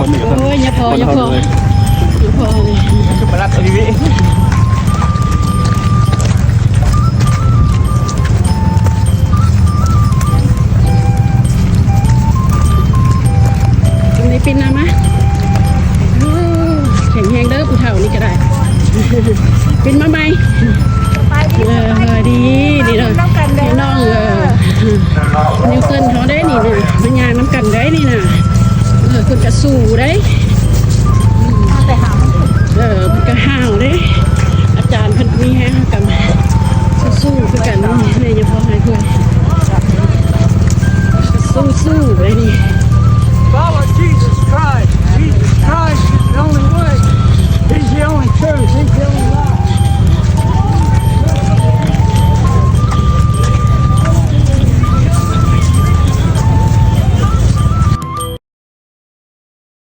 ໂອ້ຍ ຢ່າພໍ ຢ່າພໍ ຢ່າພໍເລີຍ ມາລັດອີ່ຫຼີ ໄດ້ປິ່ນນຳມາ ໂອ້ ແຂງແຮງເດີ ຜູ້ເຖົ້ານີ້ກໍໄດ້ ປິ່ນມາໃໝ່. ສະບາຍດີ ເອີ ສະບາຍດີ ດີເນາະ ນຳກັນເດີ ພີ່ນ້ອງ ເອີ ນິວເຊີນເຮົາໄດ້ນີ້ນະ ມາຍ່າງນຳກັນໄດ້ນີ້ນະ ເອີ ເພິ່ນກະສູ້ໄດ້ ເອີ ເພິ່ນກະຫ້າວເດ້ ອາຈານເພິ່ນມີແຮງ ເຮົາກະສູ້ຄືກັນ ໂດຍສະເພາະໃຫ້ເພິ່ນສູ້ໄດ້ນີ້. Follow Jesus Christ.